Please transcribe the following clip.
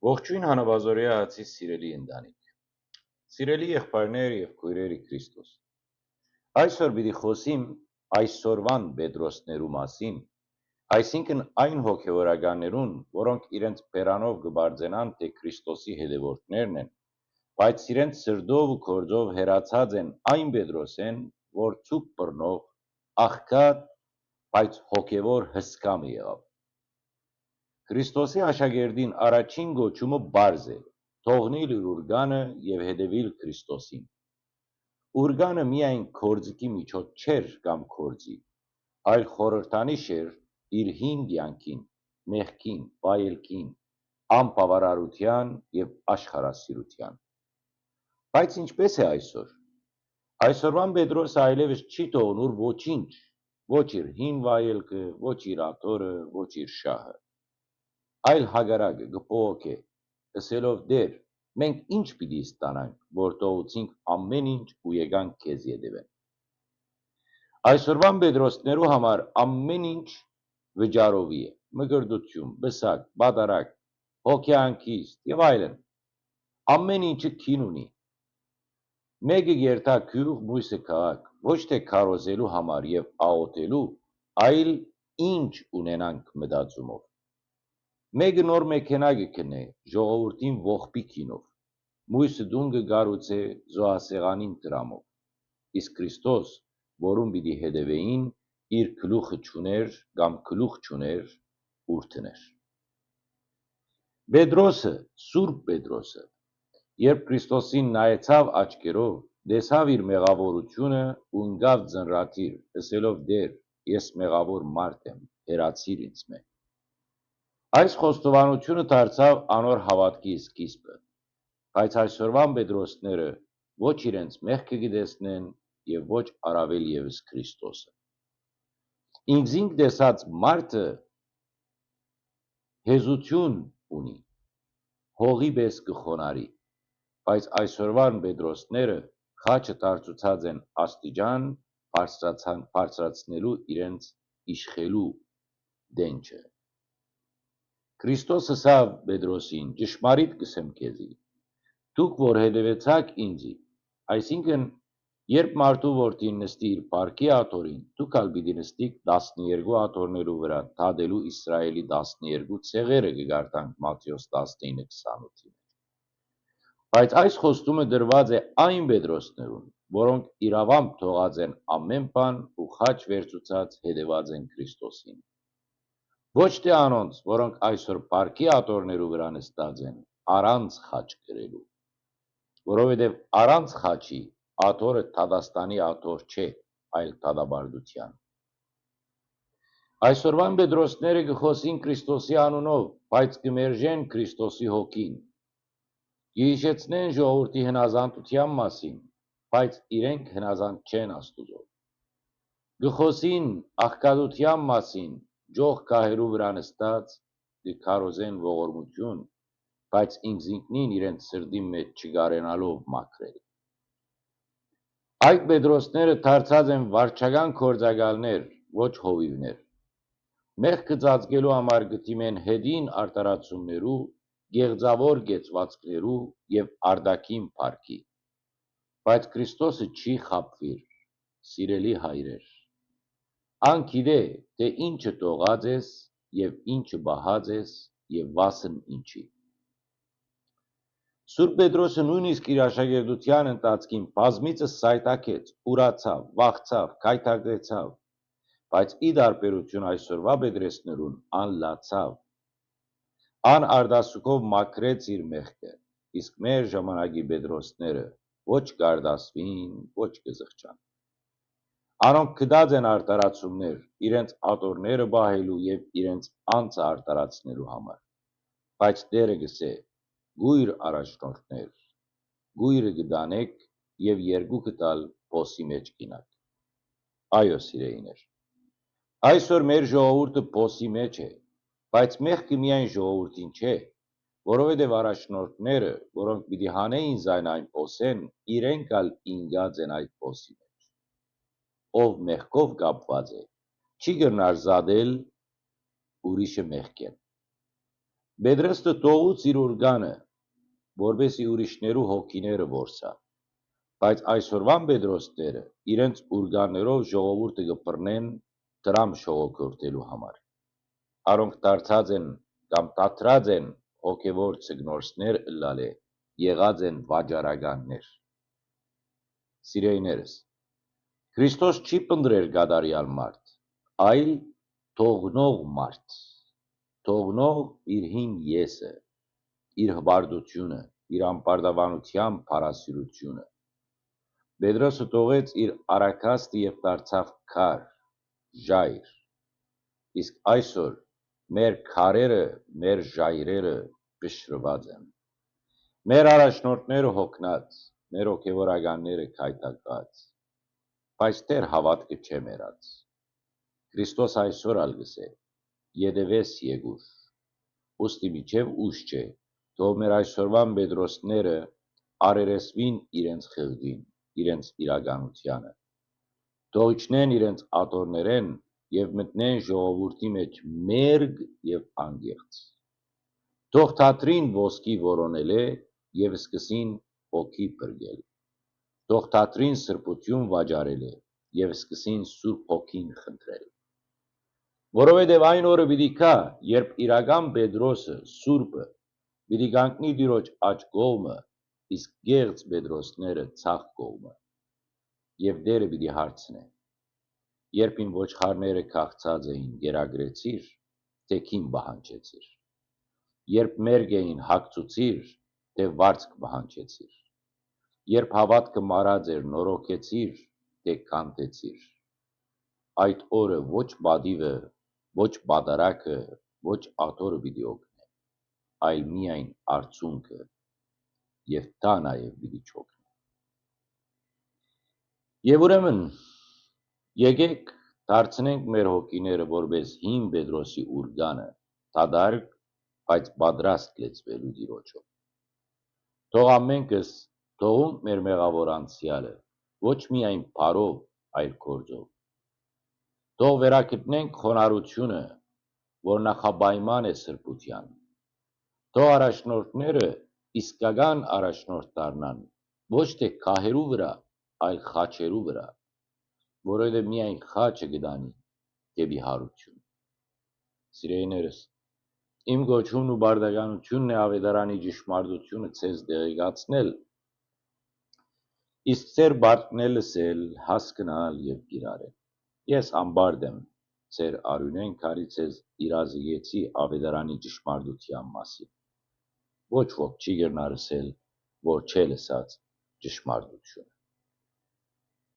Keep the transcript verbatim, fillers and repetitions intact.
Ողջոյն, Հանապազօրեայ Ածի սիրելի ընտանիք։ Սիրելի եղբայրներ եւ քոյրեր ի Քրիստոս։ Այսօր պիտի խօսիմ այսօրուան Պետրոսներու մասին, այսինքն այն հոգեորականներուն, որոնք իրենց բերանով կը պարծենան, թէ Քրիստոսի հետեւորդներն են, բայց իրենց սրտով ու գործով հեռացած են այն Պետրոսէն, որ ծուփ բռնող, աղքատ, բայց հոգեոր հսկայ մը եղաւ։ Քրիստոսի աշակերտին առաջին կոչումը պարզ է. թողնիլ իր ուրկանը եւ հետեւիլ Քրիստոսին։ Ուրկանը միայն գործիքի միջոց չէր կամ գործի, այլ խորհրդանիշ էր իր հին կեանքին, մեղքին, վայելքին, անբաւարարութեան եւ աշխարհասիրութեան։ Բայց ինչպե՞ս է այսօր։ Այսօրուան Պետրոսը այլեւս չի թողնուր ոչինչ, ոչ իր հին վայելքը, ոչ իր աթոռը, ոչ իր շահը։ Այլ հակառակը, կը բողոքէ, ըսելով. «Տէր, մենք ի՞նչ պիտի ստանանք, որ թողուցինք ամէն ինչ ու եկանք քեզ ետեւէն»։ Այսօրուան Պետրոսներու համար ամէն ինչ վճարովի է. մկրտութիւն, պսակ, պատարագ, հոգեհանգիստ եւ այլն։ Ամէն ինչը գին ունի։ Մէկը կ'երթայ գիւղ, միւսը քաղաք, ոչ թէ քարոզելու համար եւ աղօթելու, այլ ինչ ունենանք մտածումով։ Մէկը նոր մեքենայ կը գնէ, ժողովուրդին ողբի գինով, միւսը տուն կը կառուցէ զոհասեղանին դրամով, իսկ Քրիստոս, որուն պիտի հետեւէին, իր գլուխը չունէր կամ գլուխ չունէր ուր դնէր։ Պետրոսը, Սուրբ Պետրոսը, երբ Քրիստոսին նայեցաւ աչքերով, տեսաւ իր մեղաւորութիւնը ու ընկաւ ծնրադիր, ըսելով. «Տէր, ես մեղաւոր մարդ եմ, հեռացիր ինձմէ»։ Այս խոստովանութիւնը դարձաւ անոր հաւատքի սկիզբը, բայց այսօրուան Պետրոսները ոչ իրենց մեղքը կը տեսնեն եւ ոչ առաւել եւս Քրիստոսը։ Ինքզինք տեսած մարդը հեզութիւն ունի, հողի պէս կը խոնարհի, բայց այսօրուան Պետրոսները խաչը դարձուցած են աստիճան բարձրացան-, բարձրացնելու իրենց իշխելու դենչը։ Քրիստոս ըսաւ Պետրոսին. «Ճշմարիտ կ'ըսեմ քեզի, դուք որ հետեւեցաք ինծի», այսինքն, երբ մարդու որդին նստի իր փառքի աթոռին, դուք ալ պիտի նստիք տասներկու աթոռներու վրայ, դատելու Իսրայէլի տասներկու ցեղերը, կը կարդանք Մատթէոս տասնինը քսանութի մէջ։ Բայց այս խոստումը տրուած է այն Պետրոսներուն, որոնք իրաւամբ թողած են ամէն բան ու խաչ վերցուցած հետեւած են Քրիստոսին։ Ոչ թէ անոնց, որոնք այսօր փառքի աթոռներու վրայ նստած են, առանց խաչ կրելու, որովհետեւ առանց խաչի աթոռը դատաստանի աթոռ չէ, այլ դատապարտութեան։ Այսօրուան Պետրոսները կը խօսին Քրիստոսի անունով, բայց կը մերժեն Քրիստոսի հոգին։ Կը յիշեցնեն ժողովուրդի հնազանդութեան մասին, բայց իրենք հնազանդ չեն Աստուծոյ։ Կը խօսին աղքատութեան մասին, ճոխ գահերու վրայ նստած, կը քարոզեն ողորմութիւն, բայց ինքզինքնին իրենց սրտին մէջ չկարենալով մաքրել։ Այդ Պետրոսները դարձած են վարչական գործակալներ, ոչ հովիւներ։ Մեղքը ծածկելու համար կը դիմեն յետին արդարացումներու, կեղծաւոր կեցուածքներու եւ արտաքին փառքի։ Բայց Քրիստոսը չի խաբուիր, սիրելի հայրեր։ Ան գիտէ, թէ ինչը թողած ես եւ ինչը պահած ես եւ վասն ինչի։ Սուրբ Պետրոսը նոյնիսկ իր աշակերտութեան ընթացքին բազմիցս սայթաքեց, ուրացաւ, վախցաւ, գայթակղեցաւ, բայց ի տարբերութիւն այսօրուայ Պետրոսներուն, ան լացաւ։ Ան արտասուքով մաքրեց իր մեղքը, իսկ մեր ժամանակի Պետրոսները ոչ կարտասուին, ոչ կը զղջան։ Անոնք գտած են արդարացումներ իրենց աթոռները պահելու եւ իրենց անձը արդարացնելու համար։ Բայց Տէրը կ'ըսէ. «Կույր, առաջնորդներ, կույրը կը տանէք եւ երկուքդ ալ փոսի մէջ կ'իյնաք»։ Այո, սիրելիներ, այսօր մեր ժողովուրդը փոսի մէջ է, բայց մեղքը միայն ժողովուրդին չէ, որովհետեւ առաջնորդները, որոնք պիտի հանէին զայն այն փոսէն, իրենք ալ ինկած են այդ փոսի մէջ։ Ով մեղքով կապուած է, չի կրնար զատել ուրիշը մեղքէն։ Պետրոստը թողուց իր ուրկանը, որպէս զի ուրիշներու հոգիները որսայ։ Բայց այսօրուան Պետրոստները իրենց ուրկաններով ժողովուրդը կը բռնեն դրամ շողոքորթելու համար։ Անոնք դարձած են կամ դադրած են հոգեվոր ձկնորսներ ըլլալէ, եղած են վաճառականներ։ Սիրելիներս, Քրիստոս չի փնտռեր կատարեալ մարդ, այլ թողնող մարդ։ Թողնող իր հին եսը, իր հպարտությունը, իր անպարտաւանութեան փառասիրությունը։ Պետրոսը թողեց իր առագաստը եւ դարձաւ քար, ժայր։ Իսկ այսօր մեր քարերը, մեր ժայռերը փշրուած են։ Մեր առաջնորդները հոգնած, մեր հոգեվորականները գայթակղած, բայց Տէր հաւատքը չէ մեռած։ Քրիստոս այսօր ալ կ'ըսէ. «Ետեւէս եկուր»։ Ուստի մինչեւ ուշ չէ, թող մեր այսօրուան Պետրոսները առերեսուին իրենց խղճին, իրենց իրականությանը։ Թող իջնեն իրենց աթոռներէն եւ մտնեն ժողովուրդի մէջ մերկ եւ անկեղծ։ Թող դադրին ոսկի որոնելէ եւ սկսին հոգի փրկել։ Թող դադրին սրբութիւն վաճառելէ եւ սկսին Սուրբ Հոգին խնդրել։ Որովհետեւ այն օրը պիտի գայ, երբ իրական Պետրոսը, սուրբը, պիտի կանգնի Տիրոջ աջ կողմը, իսկ կեղծ Պետրոսները՝ ձախ կողմը։ Եւ Տէրը պիտի հարցնէ. «Երբ իմ ոչխարները քաղցած էին, կերակրեցիր, թէ քին պահանջեցիր։ Երբ մերկ էին, հագցուցիր, թէ վարձք պահանջեցիր։ Երբ հաւատքը մարած էր, նորոգեցիր, թէ քանդեցիր»։ Այդ օրը ոչ պատիւը, ոչ պատարագը, ոչ աթոռը պիտի օգնէ, այլ միայն արցունքը, եւ դա նաեւ պիտի չօգնէ։ Եւ ուրեմն, եկէք դարձնենք մեր հոգիները որպէս հին Պետրոսի ուրկանը, դատարկ, բայց պատրաստ լեցուելու Տիրոջով։ Թող ամէնքս թողունք մեր մեղաւոր անցեալը, ոչ միայն բառով, այլ գործով։ Թող վերագտնենք խոնարհությունը, որ նախապայման է սրբութեան։ Թող առաջնորդները իսկական առաջնորդ դառնան, ոչ թէ քահերու վրայ, այլ խաչերու վրայ, որովհետեւ միայն խաչը կը տանի դէպի յարութիւն։ Սիրելիներս, իմ կոչումն ու պարտականութիւնն է Աւետարանի ճշմարտութիւնը ձեզ տեղեկացնել, իսկ ձեր պարտքն է լսել, հասկնալ եւ կիրառել։ Ես անպարտ եմ ձեր արիւնէն, քարի ձեզ իրազեկեցի Աւետարանի ճշմարտութեան մասին։ Ոչ ոք չի կրնար ըսել, որ չէ լսած ճշմարտութիւնը։